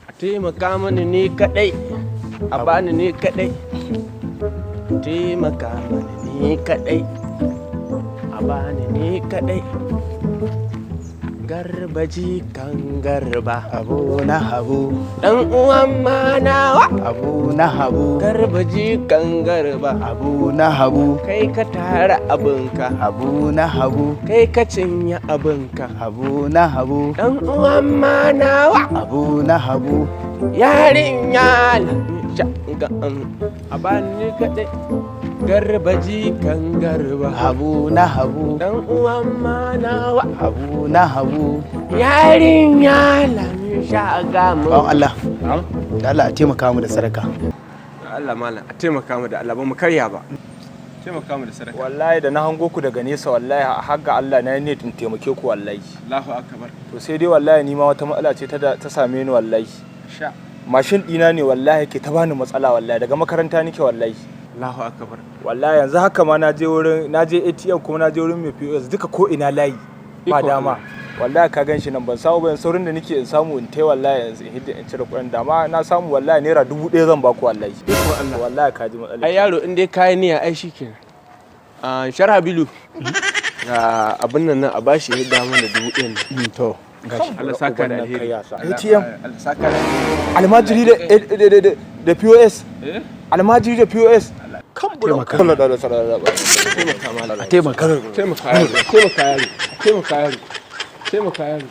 A taimaka mani ni kadai, a bani ni kadai. Taimaka mani ni kadai, a bani ni kadai. Garba jikan Garba. Abu na Habu. Dan uwan manawa. Abu na Habu. Garba jikan Garba. Abu na Habu. Kai ka tara abinka. Abu na Habu. Kai ka cinye abinka. Abu na Habu. Dan uwan manawa. Abu na Habu. Yarinya ga a bani ni kadai. Garba jikan Garba. Abu na Habu. Dan uwan manawa. Abu na Habu. Yarinya lami shaga mu. Bawan Allah, da Allah a taimaka mu da sadaka. Allah malam, a taimaka mu da Allah, ba mu karya ba. Taimaka mu da sadaka. Wallahi da na hango ku daga nesa, wallahi har ga Allah na ne in taimake ku wallahi. Allahu akbar. To sai dai wallahi ni ma wata matsala ce ta same ni wallahi. Sha. Mashin ɗina ne wallahi ke ta bani matsala wallahi, daga makaranta nake wallahi. Allahu akbar. Wallahi yanzu haka ma na je wurin, na je ATM kuma na je wurin mai POS, duka ko ina layi ba Iko dama. Wallahi ka gan shi nan ban samu ba, yanzu saurin da nake in samu in tai wallahi yanzu in hidda in cire kuɗin, da ma na samu wallahi ₦1,000 zan baku wallahi. Iko Allah. Wallahi ka ji matsala. Ai yaro, in dai kayi niyya ai shikenan. Ah, Sharhabilu, ga abin nan a bashi ya hidda mana 1,000 nan. To gashi. Allah saka da alheri. ATM. Allah saka da alheri. Almajiri da POS. Eh? Almajiri da POS kan Taimaka. Taimaka malam. A taimaka. Taimaka yaro, taimaka yaro, taimaka yaro, taimaka yaro.